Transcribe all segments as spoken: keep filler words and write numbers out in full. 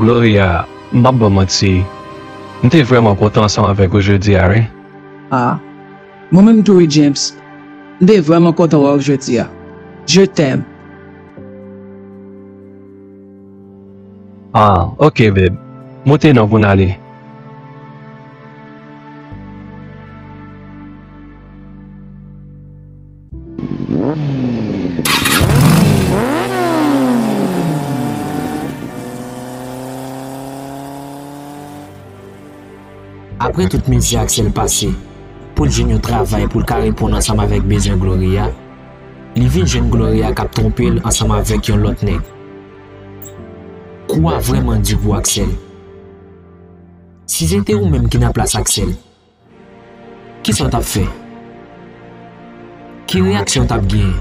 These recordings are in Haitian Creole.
Gloria, m p ap ba w manti, m te vrèman kontan ansanm avèk ou jodi a, wi. Ah, mwen menm tou wi, James. M te vrèman kontan wè w jodi a. Je t'aime. Ah, ok, babe. Moute non pou n ale. Apre tout mizè Axel pase, pou l jwenn yon travay pou l ka reponn ansanm avèk bezwen Gloria, li vin jwenn Gloria k ap twonpe l ansanm avèk yon lòt nèg. Kou a vrèman di pou Axel. Si se te ou menm ki nan plas Axel, kisa w t ap fè? Ki reyaksyon w t ap genyen?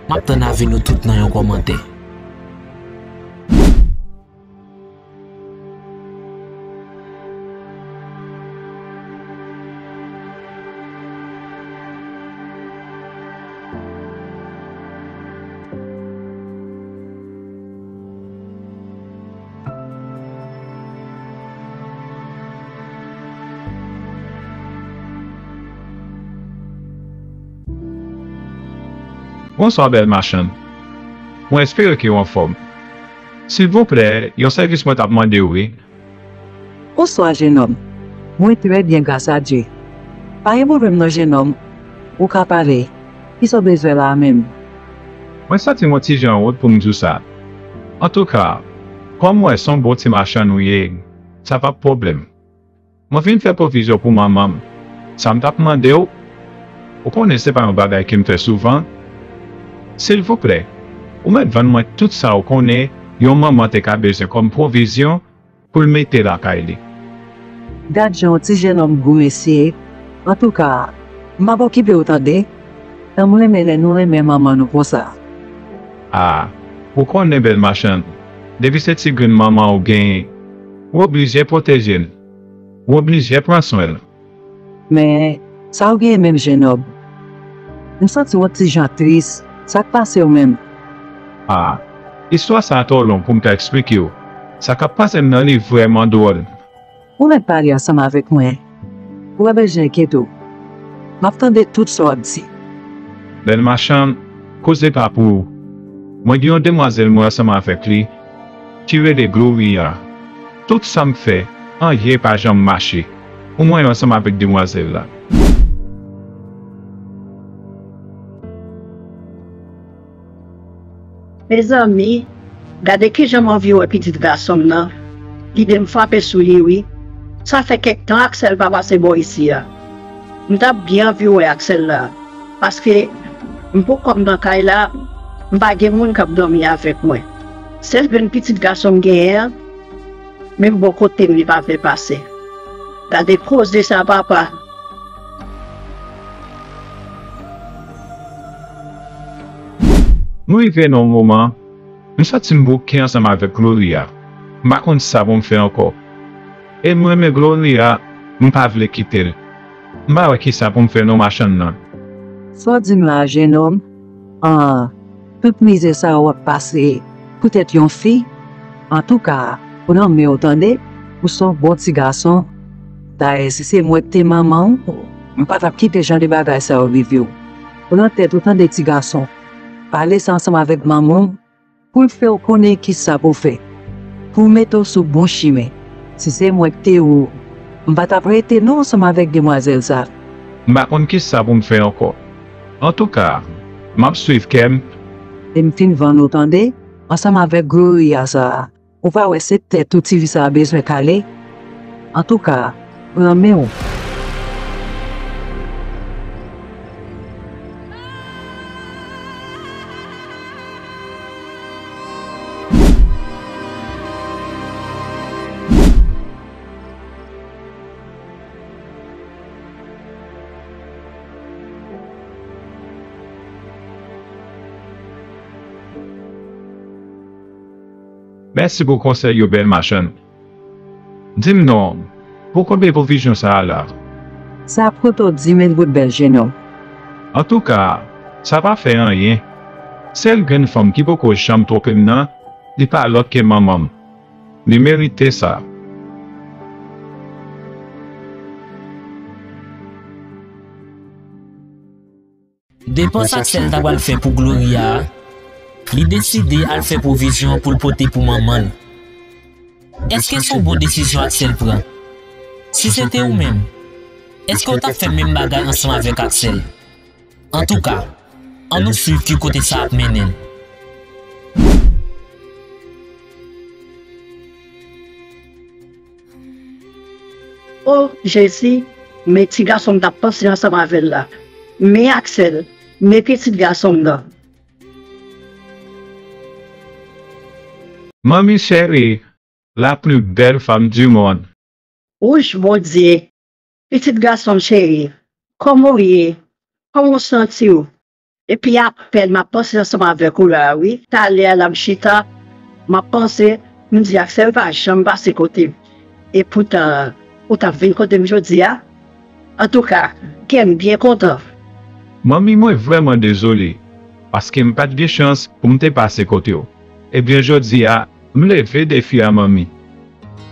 M ap tann avi nou tout nan yon kòmantè. Bonswa, bèl machann. Mwen espere ke w anfòm. Silvouplè, yon sèvis mwen t ap mande w, wi. Bonswa, jennonm. Mwen trè byen, gras a Dye. Pa gen pwoblèm non, jennonm. Ou ka pale. Kisa w bezwen la a menm? Mwen santi m yon ti jan wont pou m di w sa. Antouka, kòm m wè se yon bon ti machann ou ye, sa p ap pwoblèm. Mwen vin fè pwovizyon pou manman m. Sa m t ap mande w, ou konnen se pa yon bagay ke m fè souvan. Silvouplè, ou mèt vann mwen tout sa ou konnen yon manman te ka bezwen kòm pwovizyon pou l mete lakay li. Gad jan yon ti jennonm gou mesye. Antouka, m p ap okipe w tande. Tan m renmen lè nou renmen manman nou konsa. Ah, ou konnen bèl machann, depi se ti grenn manman ou genyen, ou oblije pwoteje l. Ou oblije pran swen l. Men, sa w genyen menm, jennonm? M santi w yon ti jan tris. Sa k pase w menm? Ah, istwa sa a twò long pou m ta eksplike w. Sa k ap pase m nan li vrèman dwòl. Ou mèt pale ansanm avèk mwen. Ou pa bezwen enkyete w. M ap tande tout sa w ap di. Bèl machann, koze pa pou ou. Mwen gen yon demwazèl mwen ansanm avèk li ki rele Gloria. Tout sa m fè, anyen pa janm mache. Ou mwen ansanm avèk demwazèl la. Mezanmi, gade kijan m anvi wè pitit gason m nan. Lide m frape sou li, wi. Sa fè kèk tan Axel pa pase bò isi a. M t ap byen anvi wè Axel la, paske m pou kò m nan kay la, m pa gen moun k ap dòmi avèk mwen. Sèl grenn pitit gason m genyen an, menm bò kote m li pa vle pase. Gade koze sa, papa. Nou rive nan yon moman, m santi m bouke ansanm avèk Gloria. M pa konn sa pou m fè ankò. E m renmen Gloria, m pa vle kite l. M pa wè kisa pou m fè non machann nan. Sa w di m la a, jennonm? An, tout mizè sa a w ap pase poutèt yon fi? Antouka, ou nan men w tande, ou se yon bon ti gason. Dayè, si se mwen k te manman w, m pa t ap kite jan de bagay sa yo rive w. Ou nan tèt ou tande, ti gason. Pale sa ansanm avèk manman w pou l fè w konnen kisa pou w fè, pou w mete w sou bon chimen. Si se mwen k te ou, m pa t ap rete non ansanm avèk demwazèl sa. M pa konn kisa pou m fè ankò. Antouka, m ap swiv kè m. E m fin vann ou tande, ansanm avèk Gloria sa a. Ou pa wè se tèt ou tifi sa a bezwen kale? Antouka, pran men w. Mèsi pou konsèy yo, bèl machann. Di m non, pou konbyen pwovizyon sa a la? Sa ap koute w di mil goud, bèl jennonm. Antouka, sa pa fè anyen. Sèl grenn fanm ki poko janm twonpe m nan, Li pa lòt ke manman m. Li merite sa. Depans Axel ta pral fè pou Gloria a, li deside al fè pwovizyon pou l pote pou manman l. Èske se yon bon desizyon Axel pran? Si se te ou menm, èske w t ap fè menm bagay ansanm avèk Axel? Antouka, ann nou swiv ki kote sa ap mennen l. O Jezi, men ti gason m t ap panse ansanm avè l la. Men Axel, men pitit gason m nan. Manmi cheri, la plus belle femme du monde. Wouch Bondye, pitit gason m cheri, kòman w ye? Kòman w santi w? Epi apèn m ap panse ansanm avèk ou la a wi. Talè a la m chita, m ap panse, m di Axel pa janm pase kote m. Epoutan, ou t ap vin kote m jodi a. Antouka, kè m byen kontan. Manmi mwen vrèman dezole, paske m pa t gen chans pou m te pase kote w. Ebyen jodi a, m leve defi a manmi.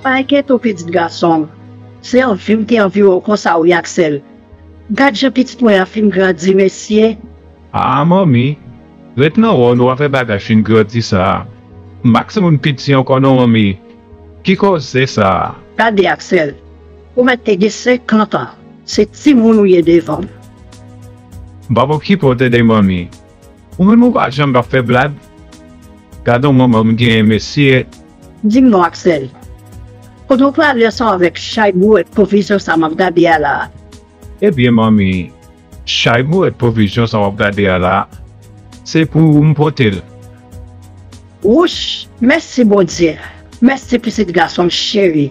Pa enkyete w pitit gason m, se anvi m te anvi wè w konsa wi Axel. Gad jan pitit mwen an fin grandi mesye. Aa manmi, ret nan wòl ou avè bagay fin grandi sa a. M pa k se moun piti ankò non manmi. Ki koze sa a? Gade Axel, ou mèt te gen senkant an, se timoun ou ye devan m. M p ap okipe w tande manmi. Ou menm ou pa janm ap fè blag? Gade yon manman m genyen mesye. Di m non Axel, kote w prale ansanm avèk chay bourèt pwovizyon sa m ap gade a la a? Ebyen manmi, chay bourèt pwovizyon sa w ap gade a la a, se pou ou m pote l. Wouch, mèsi Bondye, mèsi pitit gason m cheri.